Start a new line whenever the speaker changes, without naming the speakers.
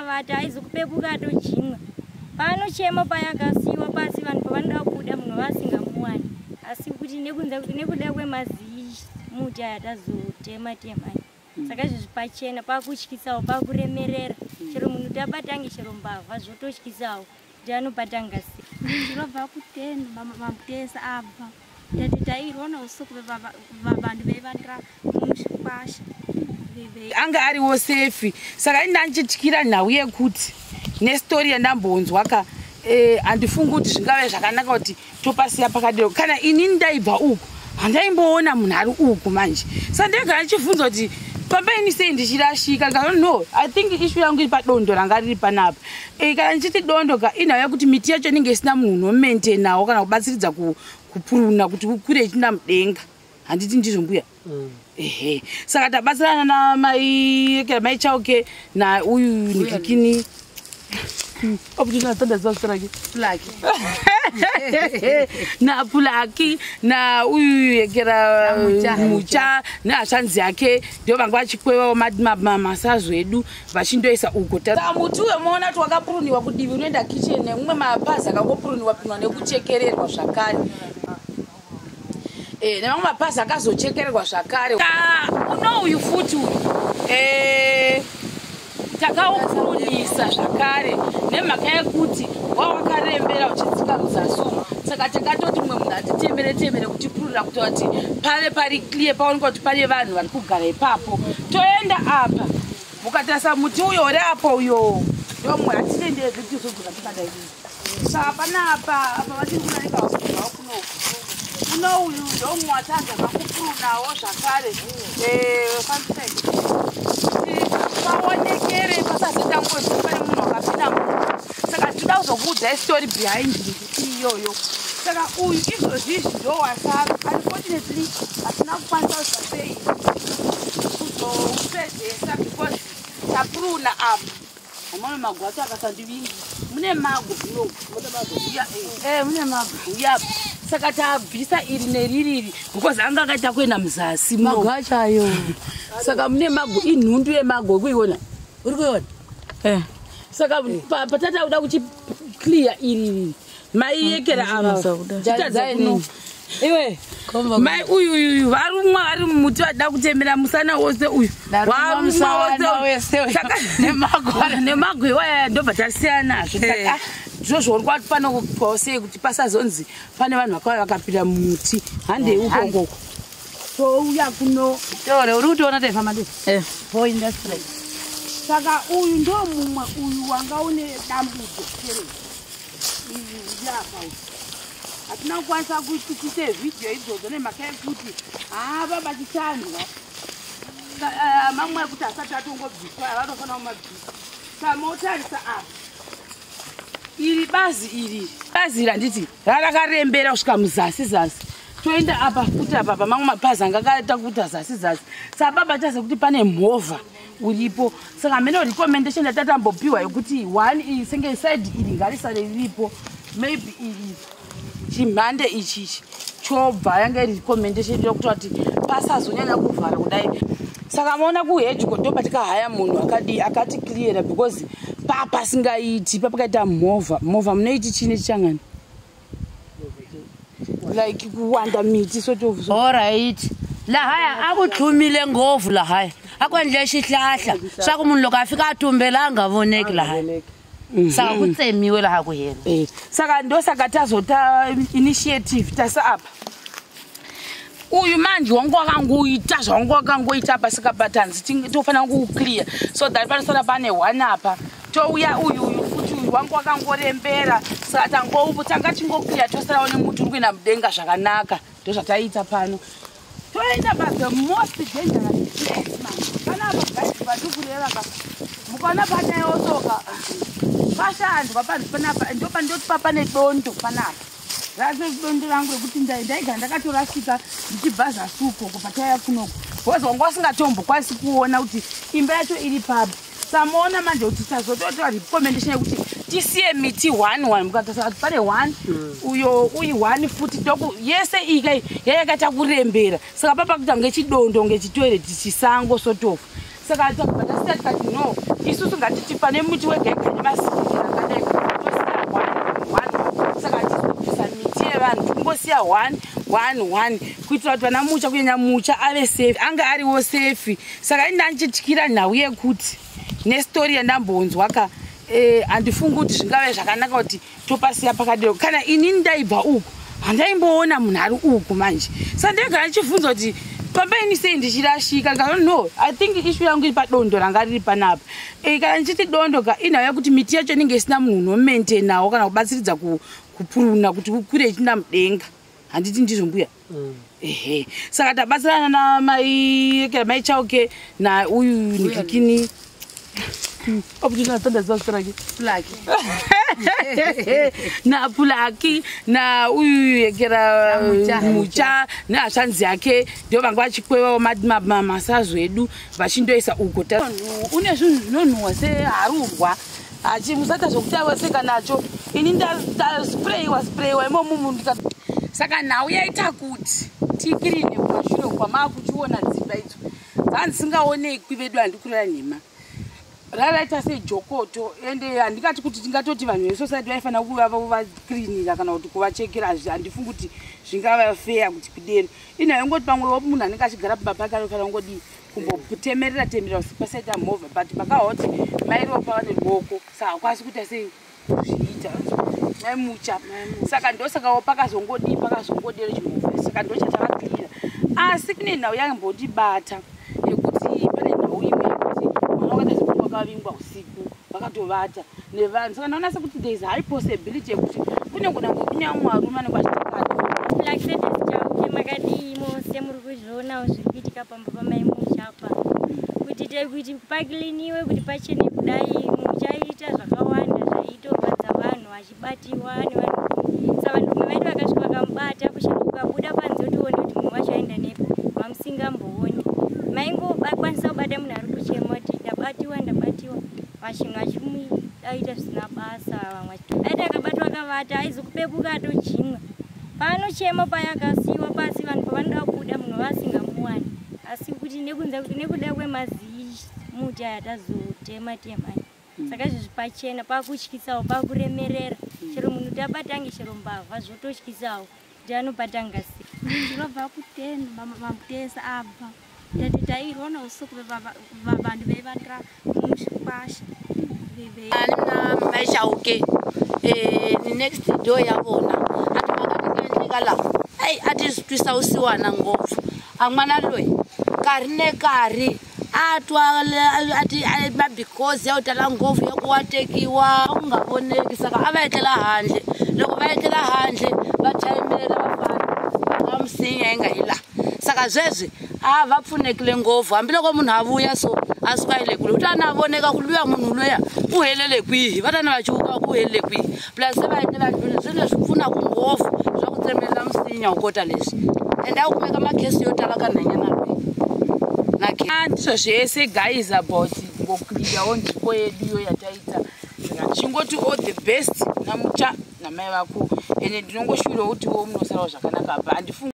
Akavata aizokupepuka atojimwa. Paanochema paya akasiyiwa pasi, vanhu pavanoda kubuda munhu vasingamuwani, asi kuti nekuda kwemazimuti aya tazotema tema, saka izvozvi pachena pakutyisawo, pakuremerera. Chero munhu tabatange, chero mbavha, zvototyisawo kuti anobata sei.
Ndinobva kuteni Mamutesa abva tati tairwa neusiku, vanhu veivandira muchikwasha.
Anga ariwo safe. Saka ini ndandichityira nhau yekuti nestori yandambonzwa ka, handifungi kuti zvingave zvakanaka kuti topasiya pakadero. Kana inini ndaibva uku, handaimboona munhu ari uku manje. Saka ndegara ndichibvunza kuti pamba ini sei ndichirashika. Ndikati no, I think issue yangu iri padondo ranga riri panapa. Kana ndichiti dondo ka, inhau yekuti miti yacho inenge isina munhu unomaintainawo kana kubatsiridza kupuruna kuti kukwire ichiinda mudenga. Handiti ndizvo, mbuya? Ehe, saka tabatsirana namai mai Chauke nauyu nikikini zita rake napulaki nauyu yekera Mucha nehashanzi yake, ndio vanga vachikwevawo masazo edu vachindoisa uko. Muti uyo muona kuti wakapuruniwa kudivi unoenda kitchen, nemumwe mapazi akangopuruniwa pinwa nekuchekererwa zvakare, nemamwe mapazi akazochekererwa zvakare. Uno uyu futi uyu takaupurunisa zvakare nemhaka yekuti wawakarembera uchidzika muzasi umu. Saka takatoti mumwe munhu atitemere temere kutipurura kuti kuti pave pari clear, paoneka kuti pane vanhu vari kugara ipapo. Toenda apa, mukatarisa muti uyo uri apo, uyo ndomwe hatitendedzi tizodzoka tikadai. Saka panapa apa vachiri kudarika kubvawo kunoku. Kuno uyu ndomwe watanza kakupurunawo zvakare. Fambisai paonekere pasazoita ngozi pane munhu wakapinda munhu. Saka tinoda kuzokuudzai story behind miti iyoyo. Saka uyu izvozvizvi ndo wasara. Unfortunately hatina kukwanisa kuzvasei kuzoupedzesa because tapuruna apa amamwe mago acho akasandivingi. Mune mago, mune mago ya. Saka tabvisa iri neririri because anga akaita kuenda muzasi.
Mago acho ayo.
Saka mune mago, inhundu yemago kuiona.
Uri kuiona?
Saka patata kuda kuchiclear iri, maiyekera ava. Chitadza kuno.
Iwe.
Mai uyu uyu varumwa vari mumuti, vada kutemera musana wose uyu. Warumwa
wese.
Nemago iwaya ndobva tasiyana nazvo. Saka ndizvo zvauri kwati kuitwawo sei kuti pasazonzi pane vanhu vakauya vakapinda mumuti. Handei ukokoko, touya kuno.
Tore, uri kutoona taifamba ndizvo. Poinda straight.
Saka uyu ndo mumwe uyu wanga une dambudzo tere apa uyu. Hatina kukwanisa kuti tiite vhidhiyo idzodzo nemhaka yekuti haava bachichandwa mamwe ekuti asati atongobviswa, avanofanira kumabvisa. Saka motarisa apa, iri bazi, iri bazi iri, handiti rarakarembera kusvika muzasi zasi? Toenda apa futi, apa pamamwe mapazi anga akaita kuita zasi zasi. Saka baba chaze kuti pane mhovha uripo. Saka mene recommendation yatatambopiwa yekuti one iyi senge side iri ngarisare riripo, maybe iri chimhande ichichi chobva, yanga iri recommendation yokuti kuti pasazonyanya kuvhara kudai. Saka maona kuhedge ndo patikahaya munhu akadi akati cleara because papasingaiti papakaita movha. Movha munoiti chine chichangani like kuwanda miti sort of.
Alright, lahaya a ku tlhumile ngopfu, lahaya a ku endle xihlahla swa ku munhu loko a fika a tumbela a nga voneki lahaya. Saka ku tsemiwe laha ku hela.
Saka ndosaka tazota initiative tasa apa. Uyu manje wangu wakangoita zvawangu wakangoita apa. Saka patanzi tofanira kuclear so that panosara pane one apa. Touya uyu, uyu futi, uyu wangu wakangorembera. Saka tanga chingoclear, tosarawo nemuti uri kuenda mudenga zvakanaka. Ndozvataita pano. Toenda pa the most dangerous place manje panapa, guys. Patiri kureva ka, mukaona panayosoka pashandwa panhu panapa, ndopandoti pane dondo panapa. Rase dondo rangu rekuti ndaigara ndakatorasika ndichibva zasi ukoko pataiya kunoko because wanga usingatombokwanisi kuona kuti imba yacho iri papi. Samaona manje kuti tazototora recommendation yekuti tisiye miti one one. Mukatarisa kuti pane one uyo, uyi one futi doku yese iyi kai yayakaita kurembera. Saka papa kuita kunge chidondo, kunge chitoilet, chisango sort of. Saka takabva tasiya tikati no, isusu ngatiti pane muti wega ega nemasikiri akadai tosiya 1 1. Saka hatisi miti yevanhu, tikungosiya 1 1 1 kuitira kuti vana Mucha, kunyanya Mucha, ave safe, anga ariwo safe. Saka ini ndandichityira nhau yekuti nestori yandambonzwa ka, handifungi kuti zvingave zvakanaka kuti topasiya pakadero. Kana inini ndaibva uku, handaimboona munhu ari uku manje. Saka ndegara ndichibvunza kuti pamba ini sei ndichirashika. Ndikati no, I think issue yangu iri padondo ranga riri panapa. Kana ndichiti dondo ka, inhau yekuti miti yacho inenge isina munhu unomaintainawo kana kubatsiridza kupuruna kuti ukure ichinda mudenga. Handiti ndizvo, mbuya? Ehe, saka tabatsirana namai mai Chauke nauyu nikikini oputinatsandaziva zita rake.
Plaki.
Napulaki nauyu yekera.
Namucha.
Mucha nehashanzi yake ndo vanga vachikwevawo masazo edu vachindoisa uko. Une zvinhu zvinonhuhwa seharurwa, achi musaita zvokutaweseka nacho. Ini ndasprayiwa sprayiwa imomo. Saka nhau yaita kuti tikirine kumashure kwamaakuchiona dzimba idzo dzandisingaonekwi vedu. Handikurira nhema, raraita sejokoto. Ende handingati kuti tingatoti vanhu vesociety vaifanira kuva vakirinira kana kuti kuvachekera. Handifungi kuti zvingava feya kuti kudero. Inhau yongoti pamwewo munhu anenge achigara pamba pake anofanira kungodii, kumbotemerera temerera pasaita movha, but makahwa kuti mairopa vane ruoko, saka hakwanisi kuita sei kuzviita maimucha. Saka ndosakawo pakazongodii, pakazongodero chimovha. Saka ndochatavakirira. Asi kune nhau yambondibata yekuti pane nhau imwe yekuti mwana wakaita sekuti wakavingwa usiku vakatovata nevanhu. Saka ndaona sekuti there is high possibility yekuti kune kunangwe kunyamwe varume anenge achitakati.
Black Chauke, makadii mose? Muri kuzvionawo zviri kuitika pamba pamaimuchapa kuti kuti pakiliniwe, kuti pachene kudai. Muchaita zvakawanda zvaitorwadza vanhu vachibatiwa nevanhu. Sa vanhu vaiti vakasvika vakamubata, kusvika ukabuda panze kuti uone kuti munhu wacho aenda nepi, mamusingambooni. Maingokwanisa kubata munhu ari kuchema kuti ndabatiwa, ndabatiwa, vachinhu vachimuaita zvisina basa. Vamwe aiti akabatwa akavata, aizokupepuka atojimwa. Paanochema paya akasiyiwa pasi, vanhu pavanoda kubuda, munhu vasingamuwani. Asi kuti nekuda kwemazimuti aya tazotema tema, saka izvozvi pachena, pakutyisawo, pakuremerera. Chero munhu tabatange, chero mbavha, zvototyisawo kuti anobatanga sei.
Ndinobva kuteni mamutesa abva tati tairona usiku vanhu veivatira mushikwasha.
Ani na Maixauke ni next door ya vona. A timhaka ti ta endleka laha, eyi, a ti twisa vusiwana ngopfu. A n'wana loyi nkarhi ne nkarhi a twa a ti ma-because ya ku tala ngopfu ya ku wa tekiwa, a ku nga voneki. Saka a va etlela handle. Loko va etlela handle, va chayimela vafana va misinya yi nga yi laha. Saka sweswi a va pfunekile ngopfu. Hambiloko munhu a vuya so a suka yi le kule, u ta na voneka ku luya munhu luya u helele kwihi, va ta na va cuka ku u helele kwihi. Plus se va etlela ndlwini, swi leswi pfunaka ngopfu swa ku tsemelela misinya wu kota leswi. Ende a ku kumeka makhesi yo tala ka nhwanyana loyi na
Ndizvo zvese guys, about kungoclearawo nzvimbo yedu iyo yataita. Saka tichingoti all the best naMucha namai vako. Ende ndinongoshuvirawo kutiwo munosarawo zvakanaka apa. Handifungi.